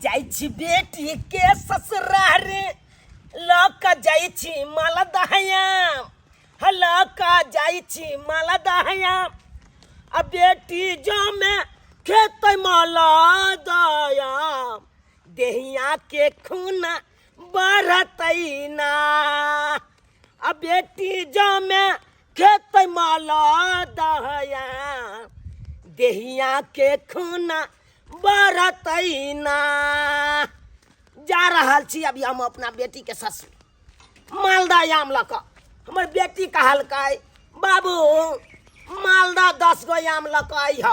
जाइ छी बेटी के ससुरार लऽ कऽ जाइ छी मालदहयाम, लऽ कऽ जाइ छी मालदहयाम। आ बेटी जमे खेतै मालदहयाम, देहिया के खूना बढ़तै ना। आ बेटी जमे खेतै मालदहयाम, देहिया के खूना बढ़तै ना। जा रहल छी अभी हम अपना बेटीके ससुर मालदा आम लऽ कऽ। हमर बेटी कहलकै, बाबू मालदा 10 गो आम लऽ कऽ अइह।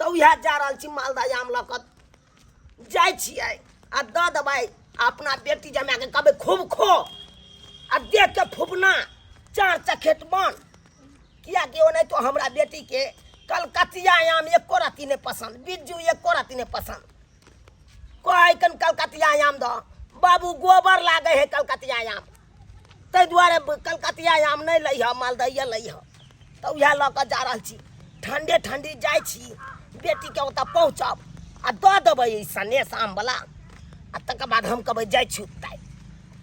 तऽ उएह जा रहल छी, मालदा आम लऽ कऽ जाइ छियै आ दऽ देबै अपना बेटी जमाके। कहबै खूब खो आ देख के फुबना चार चखेट बन, कियाकि ओनाहितो हमरा बेटीके कलकतिया आम एको रत्ती नहि पसन्द, बिज्जू एको रत्ती नहि पसन्द। कहै कन कलकतिया आम दऽ बाबू, गोबर लागै है कलकतिया आम, ताहि दुआरे कलकतिया आम नहि लैह, मालदहिए लैह। तऽ उएह लऽ कऽ जा रहल छी। ठण्डे ठण्डी जाइ छी, बेटीके ओतऽ पहुँचब आ दऽ देबै ई सनेस आमवला, आ तकर बाद हम कहबै जाइ छी ताहि,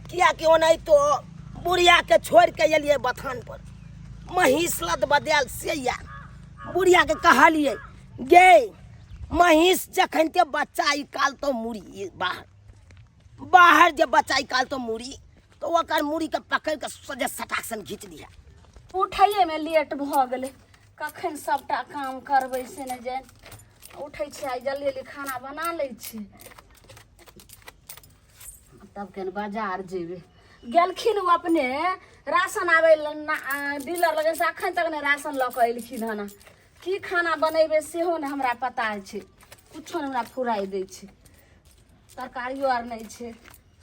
कियाकि ओनाहितो बुढ़ियाके छोड़ि कऽ एलियै बथानपर, महीँस लद बदायल से यऽ। बुढ़ियाके कहलियै, गे महीँस जखन के बच्चा निकालतौ मुड़ी बाहर बाहर, जे बच्चा निकालतौ मुड़ी तऽ ओकर मुड़ीके पकड़ि कऽ सोझे सटाक सन घीच लिहऽ। उठैएमे लेट भऽ गेलै, कखन सभटा काम करबै से नहि जानि। उठै छी आइ जल्दी जल्दी खाना बना लै छी, तब केन बाजार जेबै। गेलखिन ओ अपने राशन आबै डीलर लगे से, अखन तक नहि राशन लऽ कऽ एलखिन हन। की खाना बनेबै सेहो नहि हमरा पता छै, कुछो नहि हमरा फुराइ दै छै। तरकारियो आर नहि छै,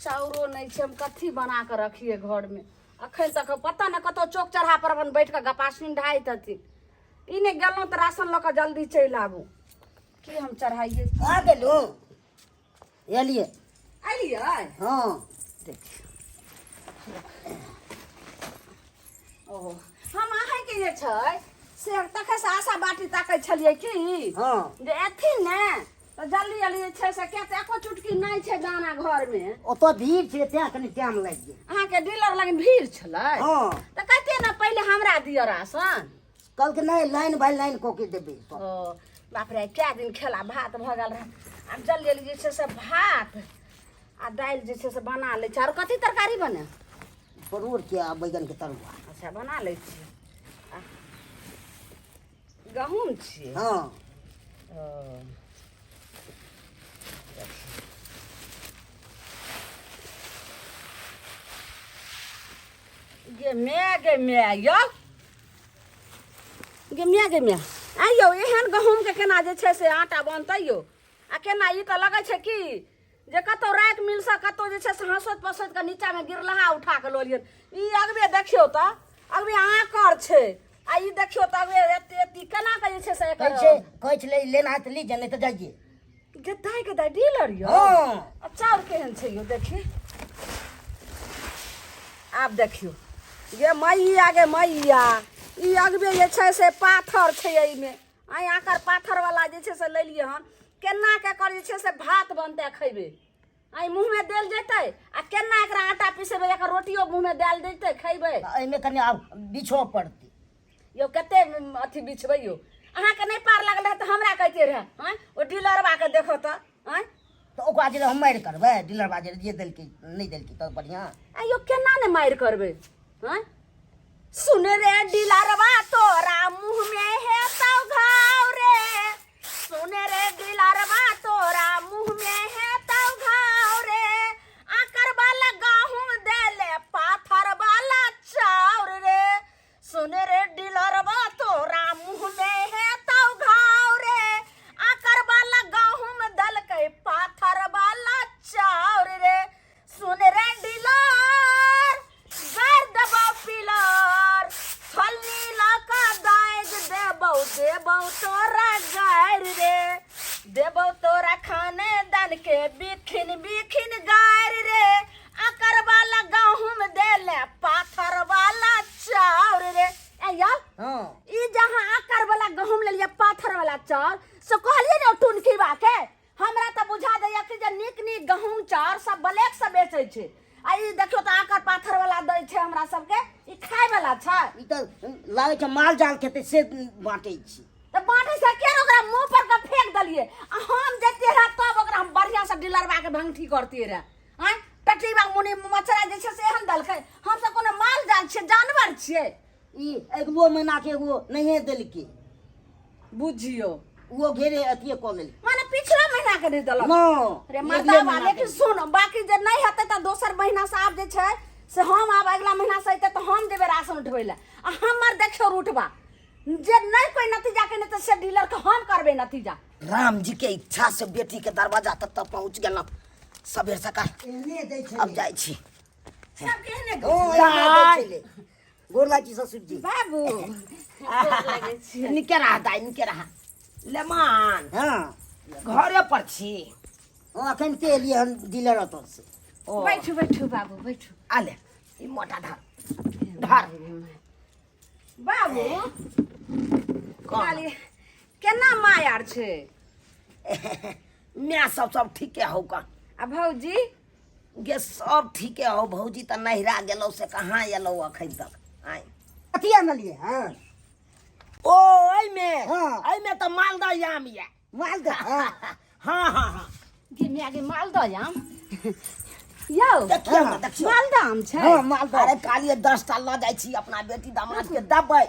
चाउरो नहि छै, हम कथी बना कऽ रखिए घरमे? अखन तक पता नहि कतहु चौक चढ़ा पर अपन बैठ कऽ गपासुन ढाइत हथिन। ई नहि गेलहुँ तऽ राशन लऽ कऽ जल्दी चलि आबू की हम चढ़ाइए। आ गेलहुँ, एलियै। एलियै? हँ। देखियौ, ओ हम अहाँके जे छै से तखन से आशा बाटी ताकै छलियै की जे एथिन ने तऽ जल्दी जल्दी जे छै से, किया तऽ एको चुटकी नहि छै दाना घरमे। ओतऽ भीड़ छै तें कनि टाइम लागि गेल। अहाँके डीलर लग भीड़ छलै? हँ। तऽ कहितियै ने पहिले हमरा दिअ राशन। कहलकै नहि, लाइन बाय लाइन कऽ के देबै। ओ बाप रे, कए दिन खेला भात भऽ गेल रहै। आब जल्दी जल्दी जे छै से भात आ दालि जे छै से बना लै छी। आरो कथी तरकारी बने? परोड़ के आ बैगन के तरुआ। अच्छा, बना लै छी। आ गहूँम छियै? हँ। ओ गे my, गे my, यौ गे my, गे my, आ यौ एहन गहूँमके केना जे छै से आटा बनतै यौ? आ केना ई तऽ लगै छै कि जे कतहु राखि मिलसँ कतहु जे छै से हँसैत पसैत कऽ नीचाँमे गिरलहा उठा कऽ लऽ लियन। ई अगबे देखियौ तऽ अगबे आँकर छै, आ ई देखियौ तऽ अगबे एते एते केना कऽ जे छै से कहै एकर छै, कहै छलै लेना है तऽ लीजिए, नहीं तऽ जाइए। गदाइ गदाइ डीलर यौ। हँ। आ चाउर केहन छै यौ? देखी, आब देखियौ, गे मैया, गे मैया, ई अगबे जे छै से पाथर छै एहिमे। आइ आकर पाथर वाला जे छै से लेलियै हन, केना के एकर जे छै से भात बनतै खैबै? आइ मुँहमे देल जेतै? आ केना एकरा आटा पिसेबै? एकर रोटियो मुँहमे देल जेतै, खैबै? एहिमे कनि आब बिछो पड़तै। यौ कते अथी बिछबै यौ? अहाँके नहि पार लागल रहै तऽ हमरा कहिते रहए। आँय, ओ डीलरबाके देखो तऽ। आँय, तऽ ओकरा जे हम मारि करबै डीलरबा जे जे देलकै नहि देलकै तऽ बढ़िआँ। आ यौ केना ने मारि करबै? आँय, सुन रे डीलरबा, तोरा मुँह में हेतौ घाव रे। सुन रे डीलरबा, तोरा मुँह में हेतौ घाव रे। आकर वाला गहूम देले पाथर वाला चाउर रे। सुन रे डीलरबा, तोरा मुँह में हेतौ घाव रे। आकर वाला गहूम देलकै पाथर वाला चाउर रे। सुन रे डीलर, गारि देबौ पिलर, छोलनी लऽ कऽ दागि देबौ, देबौ तोरा गारि रे। देबौ तोरा खाने दान के बिखिन बिखिन गारि रे। आकर वाला गहूम देले पाथर वाला चाउर रे। ए यौ, हँ। ई जहाँ आकर वाला गहूम लेलियै पाथर वाला चाउर से कहलियै ने टुनकीबा के, हमरा तऽ बुझा दैया कि जे नीक चाउर सब ब्लैक से बेचै छै आ ई देखियौ तऽ आकर पाथर वाला दै छै हमरा सबके ई खाय वाला छै। ई तऽ लागै छै माल जाल खेतै से बाँटै छी। तऽ बाँटै से किया ने ओकरा मुँह पर के फेंक देलियै आ हम जैतियै रहे तब ओकरा हम बढ़िआँ से डिलरवा के भंगठी करतियै रहे। आँय टटीबा मुनि मचरा जे छै से एहन देलकै। हमसब कोनो माल जाल छियै, जानवर छियै। ई अगिलो महीना के एगो नहिए देलकै। बुझियौ वो घेरे अथिए कऽ लेलकै। माने पिछला महीना के नहि देलक। नो रे मर्दाबा, लेकिन सुन बाकी जे नहि हेतै तऽ दोसर महीना से आब जे छै से हम आब अगिला महीना से अयतै तऽ हम देबै राशन उठबै लए आ हमर देखियौ रूटबा जे नहि कोइ नतीजा के नहि तऽ से डीलर के हम करबै नतीजा। राम जी के इच्छा से बेटी के दरवाजा तक तक पहुंच गेलहुँ सबेर सकाल। एहने दै छलै। अब जाइ छी। सब केहने ओ, एहने दै छलै। गोर लागै छी ससुर जी। बाबू गोर लागै छी। निके रहा दाइ, निके रहा। लेमान। हाँ। घरे पर छी। ओ अखन के एलियै हन डीलर ओतऽ से। ओ। बैठू बैठू बाबू बैठू। आले ई मोटा धर धर। बाबू खाली केना माय आर छै? माय सब सब ठीके हौ कन। आ भौजी? गे सब ठीके हौ। भौजी तऽ नहिरा गेलौ से कहाँ एलौ अखन तक। आइ कथी आनलियै हँ? ओ एहिमे? हाँ। एहिमे तऽ मालदह आम यऽ। मालदह? हाँ। हाँ हाँ हाँ। गे माय गे मालदह आम यौ। देखियौ ने, देखियौ। मालदह आम छै? हाँ, मालदह। अरे कालिए 10 टा लऽ जाइ छी अपना बेटी दामाद के देबै।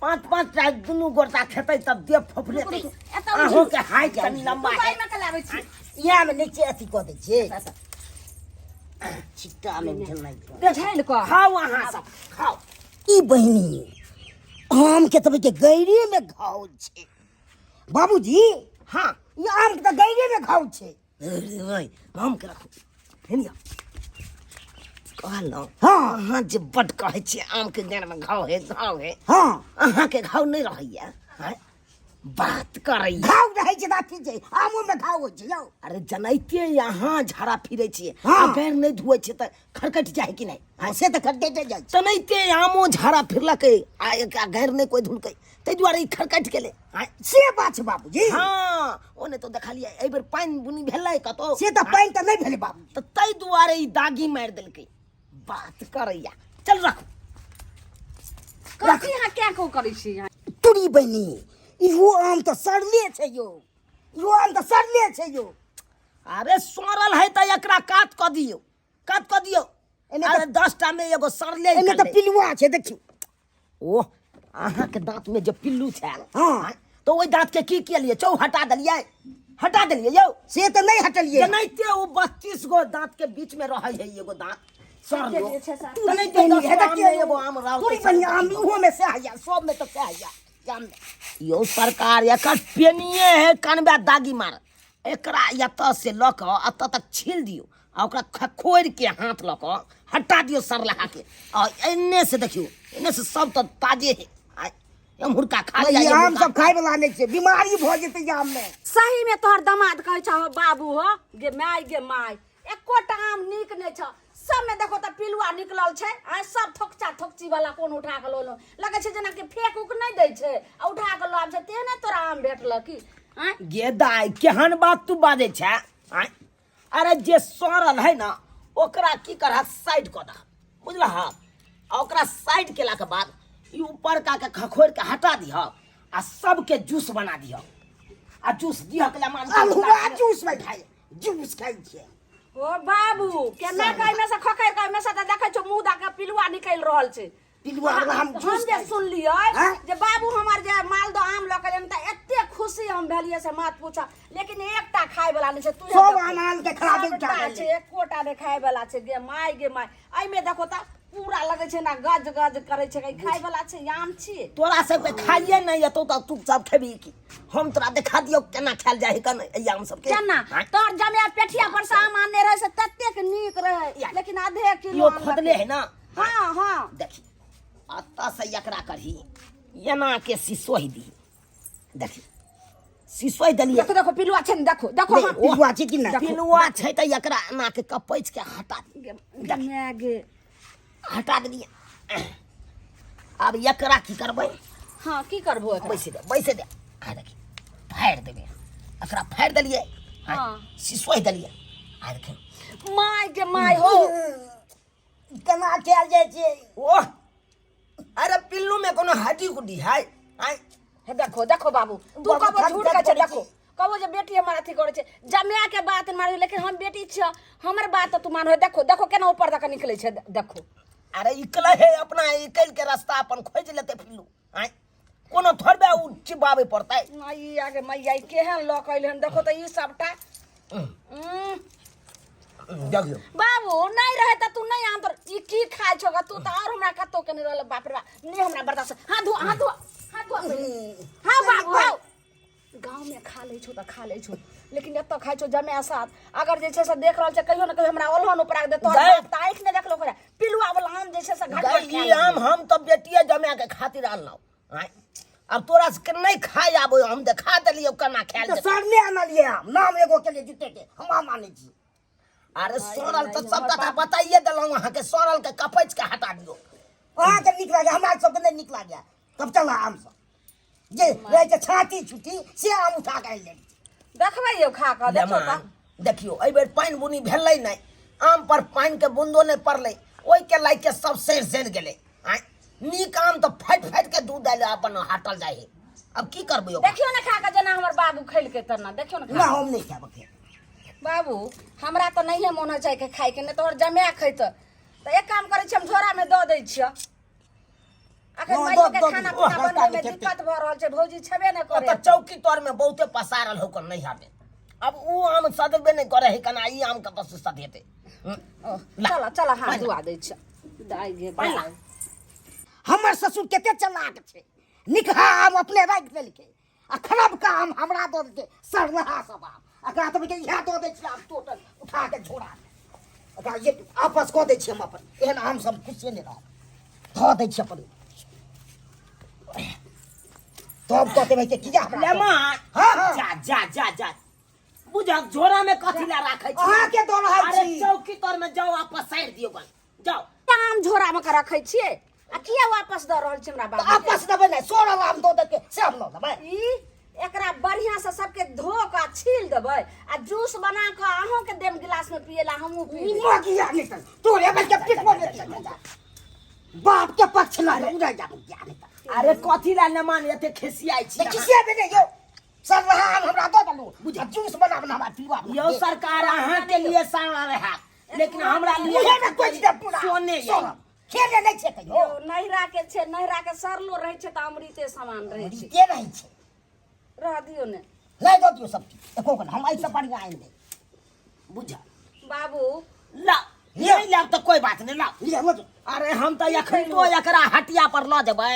5-5 टा दुनू गोटा खेतै तब देह फफलेतै। एतऽ अहूँ के हाइट कनि लम्बा है। मोबाइल में के लाबै छी। इएह में नीचे अथी कऽ दै छियै। छिट्टा में झलनाइ। झलि कऽ। खाउ अहाँ सब खाउ। ई बहिनी आम के तब के गैरे में घाव छै बाबूजी। हाँ। ई आम के तऽ गैरे में घाव छै। अरे, आम के राखू। हेनिया। कहलहुँ। हाँ। अहाँ जे बड कहै छियै आम के गैर में घाव है, घाव है। हाँ। अहाँ के घाव नहि रहैया। हाँ? बात करैया। घाव रहै छै तऽ अथी छै, आमो में घाव होइ छै यौ। अरे जनैते अहाँ झाड़ा फिरै छियै। हाँ। आ गैर नहि धुअै छियै तऽ खरकटि जाइ कि नहि? हाँ, से तऽ खरकटे जाइ छै। तनैते आमो झाड़ा फिरलकै आ एकरा गैर नहि कोइ धुलकै, ताहि दुआरे ई खरकटि गेलै। हाँ, से बात छै बाबूजी। हाँ, ओ नहि तऽ देखलियै एहि बेर पानि बुनी भेलै कतौ? से तऽ पानि तऽ नहि भेलै बाबू। तऽ ताहि दुआरे ई दागी मारि देलकै। बात करैया। चल रखू। कथी अहाँ क्या को करै छी यहाँ? तुरी बहिनी इहो आम तऽ सड़ले छै यौ। इहो आम तऽ सड़ले छै यौ। अरे सड़ल है तऽ एकरा कात कऽ दियौ, कात कऽ दियौ। एने तऽ अरे 10 टा में एगो सड़ले एने तऽ निकललै। पिलुआ छै देखियौ। ओह अहाँ के दांत में जे पिल्लू छल। हाँ। तो ओहि दांत के की केलियै? चौ हटा देलियै, हटा देलियै यौ। से तऽ नहि हटलियै। जेनाहिते ओ 32 गो दांत के बीच में रहै है एगो दांत सड़लो। जे छै सर। तेनाहिते बहिनी, 10 हे गो आम देखियौ में एगो आम रहतै। तोरी बहिनी आम इहो में सएह यऽ, सब में तऽ सएह यऽ, आम में। यौ सरकार एकर पेनिए है कनबा दागी मार। एकरा एतऽ से लऽ कऽ एतऽ तक छील दियौ आ ओकरा खखोरि के हाथ लऽ कऽ हटा दियौ सरलहा के। आ एन्ने से देखियौ, एन्ने से सब तऽ ताजे है। आ एम्हुरका खा लिअ, ई आम एम्हुरका। सब खाय वाला नहि छै, बीमारी भऽ जेतै ई आम में। सही में तोहर दामाद कहै छौ बाबू हो गे my गे my, एकोटा आम नीक नहि छौ। सब में देखो तऽ पिलुआ निकलल छै। आ सब थोकचा थोकची वाला कोन उठा कऽ लऽ लगै छै जेनाकि फेक उक नहि दै छै आ उठा कऽ लऽ आबै छै, तेहने तोरा आम भेटल की? आँय? गे दाइ केहन बात तू बाजै छै? आँय? अरे जे सड़ल है ना ओकरा की करह साइड कऽ दह, बुझलह? आ ओकरा साइड केलाके बाद ई ऊपरका के खखोरि के हटा दिह आ सबके जूस बना दिह आ जूस दिह के मान अल्हुआ जूस में खाइ, जूस खाइ छियै। ओ बाबू केना के एहिमे से खखैर के एहिमे से तऽ देखै छौ मुँह दऽ के पिलुआ निकलि रहल छै। पिलुआ वाला हम जूस हम जे खाइ छी। सुनलियै हाँ? जे बाबू हमर जे मालदह आम लऽ के एलनि तऽ एते खुशी हम भेलियै से मत पूछ, लेकिन एकटा खाय वाला नहि छै। तू सब आम आम के खराबे सबटा उठा छै, एकोटा नहि खाय वाला छै। गे my गे my, एहिमे देखो तऽ पूरा लगै छै ना गज गज करै छै। ई खाय वाला छै आम छी? तोरा सबके खाइए नहि एतौ तऽ तू सब खेबही की? हम तोरा देखा दियौ केना खायल जाइ है कन एहि आम सबके। केना? हाँ? तोहर जमे पेठिया पर से आम आनने रहे से ततेक नीक रहे, या। लेकिन आधे किलो इहो आम खोदले है ना? हाँ हाँ। देखी अतऽ से एकरा करही एना के सिसोहि दी। देखी सिसोहि देलियै। देखो देखो पिलुआ छै ने, देखो देखो। नहीं, हाँ, पिलुआ छै कि नहि? पिलुआ छै तऽ एकरा एना के कपैच के हटा दी। गे, गे, गे, गे। हटा देलियै। आब एकरा की करबै? हाँ की करबो एकरा? बैसे दे, बैसे दे। आ देखी फाड़ि देबै एकरा। फाड़ि देलियै। हाँ। सिसोहि देलियै। आ देखियौ। My के my हो। केना खायल जाइ छै? ओह, अरे पिल्लू में कोनो हड्डी गुड्डी है? आय। हे देखो देखो बाबू, तू बाबू, कबो खट झूठ खट कहै छै। करै देखो, कबो जे बेटी हमर अथी करै छै, जमाया के बात मानै, लेकिन हम बेटी छियै, हमर बात तऽ तू मानहो। देखो देखो, केना ऊपर दऽ कऽ निकलै छै, देखो। अरे इकल है, अपना इकल के रास्ता अपन खोज लेते पिल्लू। आय, कोनो थोड़बे उ चिबावे पड़तै। मैया के मैया, ई केहन लऽ कऽ अयलै हन, देखो तऽ ई सबटा। देखियौ। बाबू, नहीं रहे तऽ तू नहीं आन, तो ई की खाइ छौ तू? तऽ और हमरा कतौ के नहीं रहल। बाप रे बाप, नहीं हमरा बर्दाश्त। हाथ धो, हाथ धो, हाथ धो पहिले। हाँ बाबू, हाँ, गाँव में खा लै छौ तऽ खा लै छौ, लेकिन एतऽ खाइ छौ जमाय साथ, अगर जे छै से देख रहल छै, कहियो ने कहियो हमरा ओलहन उपरा दे तोहर गै। बाप तऽ आँखि नहि देखलो ओकरा। पिलुआ वाला आम जे छै से घट गै, घट ई आम हम तऽ बेटिए जमा के खातिर आनलहुँ। आँय, अब तोरा सबके नहीं खाए आबो, हम देखा देलियौ केना खायल तऽ जेतै। सरने आनलियै आम, नाम एगो के लिए जुटे के हम आम आनै छी। अरे सड़ल तऽ सब कथा बताइए देलहुँ अहाँके, सड़ल के कपैच के हटा दियौ। अहाँके नीक लागै, हमरा सबके नहि नीक लागैए। कपचला आम सब जे रहै छै छाती छुटी, से आम उठा कऽ आनि लेने छी। देखबै यौ खा कऽ, देखो तऽ। लेमन, देखियौ, एहि बेर पानि बुनी भेलै नहि, आम पर पानि के बूंदो नहि पड़लै, ओहिके लागि के सब सड़ि सड़ि गेलै। आँय, नीक आम तऽ फाटि फाटि के दूध आयल अपन हटल जाइ है। अब की करबै ओकरा? देखियौ ने खा कऽ, जेना हमर बाबू खेलकै तेना देखियौ ने ना, खा कऽ। हम नहि खायब अखन। बाबू, हमरा तऽ नहिए मोन होइ छै खायके, नहि तोहर जमाए खैतऽ तऽ। एक काम करै छी, हम झोरामे दऽ दै छियऽ अखन। हँ, माइयो दऽ- के दऽ खाना दियौ। पीना ओ, बनबै मे हल्का दिक्कत भऽ रहल छै, भौजी छेबे नहि करे। ओतऽ चौकी तर में बहुते पसारल हो नहीं हटे। अब ऊ आम सदबे नहीं करे है, कना ई आम कतऽ से सधेतै? ओ, चल चल, हाथ धुआ दै छियऽ दाइ गे पानि ला। दाइ। हमर ससुर कते चलाक छै, निकहा आम अपने राखि देलकै आ खराबका आम हमरा दऽ देलकै, सरलहा सब आम। एकरा तऽ बुझियौ इएह दऽ दै छियै आम टोटल उठा कऽ झोरामे। एकरा ये आपस कऽ दै छियै हम अपन, एहन आम सब खुशिये नहि रहब। धऽ दै छियै अपन, तब कहते भाई के किया हमरा लेमा। हाँ, हाँ। जा जा जा जा, बुझक झोरा में कथी ला राखै छी? अहाँके दऽ रहल अरे छी। चौकी तर में जाओ, आ पसारि दियौ गन, जाओ। आम झोरामे के रखै छियै आ किया वापस दऽ रहल छी हमरा तऽ बाबू? आपस देबै नहि, सड़ल आम दऽ देलकै से हम लऽ लेबै? ई एकरा बढ़िया से सबके धो कऽ आ छील देबै आ जूस बना कऽ अहूँ के देम गिलास में पियला, हमहूँ पी लेब। मगिया नहीं तर तोरे बल के पिटबो नहीं, बाप के पक्ष ना रे, उड़ा जा जा नहीं तर। अरे कथी ला नमान एते खिसियाइ छी? तऽ खिसियाबे नहि यौ, सरलहा आम हमरा दऽ देलू, बुझा जूस बना बना हमरा पीवा। यौ सरकार, अहाँ के लिए सारा रहा, लेकिन हमरा लिए मुहे में कोचि दे पूरा। सोने यौ। सोना खेले नहि छै कहियो। यौ, नैहरा के छै, नैहरा के सरलो रहै छै तऽ अमृते समान रहै छै। के रहै छै? रह दियौ ने। नहि, दऽ दियौ सब चीज, एको गो नहि, हम एहिसँ बढ़िआँ आनि देब। बुझा बाबू। ला। लिअ। नहीं लाब तऽ कोई बात नहीं, लाओ। लिअ, लऽ जाउ। अरे हम तऽ एखन तो एकरा हटिया पर लऽ जेबै,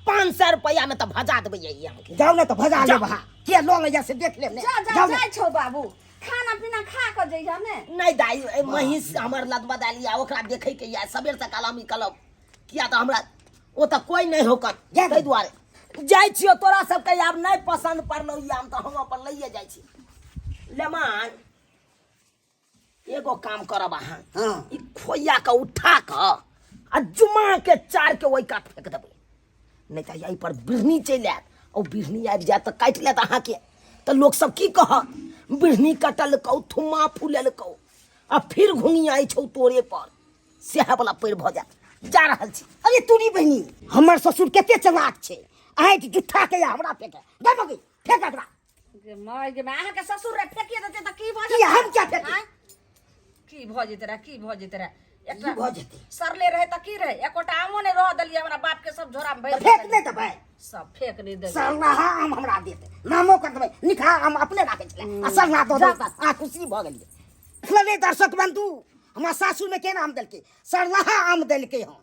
500 रुपया में तऽ भजा देबै ई आम के। जाउ ने तऽ भजा जाउ। लेब अहाँ, के लऽ लैया से देख लेब ने। जा जा। जाउ ने। जाइ छौ बाबू, खाना पीना खा कऽ जइह ने। नहीं दाई, ए महींस हमर लदबा दाली आ ओकरा देखै के या सबेर सकाल हम निकलब, किया तऽ हमरा ओ तऽ कोई नहीं होकर जा। ताहि दुआरे जाइ छियो। तोरा सबके आब नहीं पसंद पड़लो ई आम तऽ हम अपन लइए जाइ छी। लेमान, एगो काम करब अहाँ। ई खोइया के उठा कऽ आ जुमा के चार के ओहि कात फेंक देबै, नहि तऽ एहि पर बिढ़नी चलि आयत। ओ बिढ़नी आबि जायत तऽ काटि लेत अहाँके, तऽ लोक सब की कहत? बिढ़नी कटलकौ, थुम्मा फुलेलकौ आ फिर घुमियाइ छौ तोरे पर, सएह वाला पैर भऽ जायत। जा रहल छी। अरे तोरी बहिनी, हमर ससुर कते चलाक छै, आँखि जुठा के हमरा फेंके दे। मगी, फेंक एकरा। गे माय गे माय, अहाँके ससुर रे फेकिए देतै तऽ की भऽ की हम क्या फेकी? आँय? की भऽ जेतै रे, की भऽ जेतै रे? की भऽ जेतै? सरले रहै तऽ की रहै, एकोटा आमो नहि रह देलियै हमरा बाप के, सब झोरा में भरि तऽ फेंक देलियै। नहि देबै? सब फेंक नहि देलियै। सरलाहा आम हमरा देत, नामो कर देबै। निकहा आम अपने राखै छलै आ सरला दऽ देलकै, आ खुशी भऽ गेलियै। देखलकै दर्शक बंधु, हमरा सासुरमे केना आम देलकै? सरलाहा आम देलकै हन।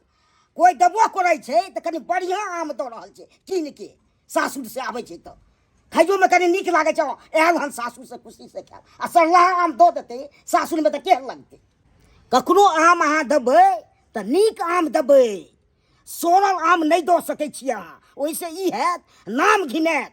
कोइ देबो करै छै तऽ कनि बढ़िआँ आम दऽ रहल छै कीन के, सासुर से आबै छै तऽ खाइयोमे कनि नीक लागै छै। आयल हन सासुर से, खुशी से खायब, आ सरलाहा आम दऽ देतै सासुरमे तऽ केहन लगतै? ककरो आम अहाँ देबै तऽ नीक आम देबै, सड़ल आम नहि दऽ सकै छियै अहाँ। ओहिसँ ई हैत, नाम घिनायत।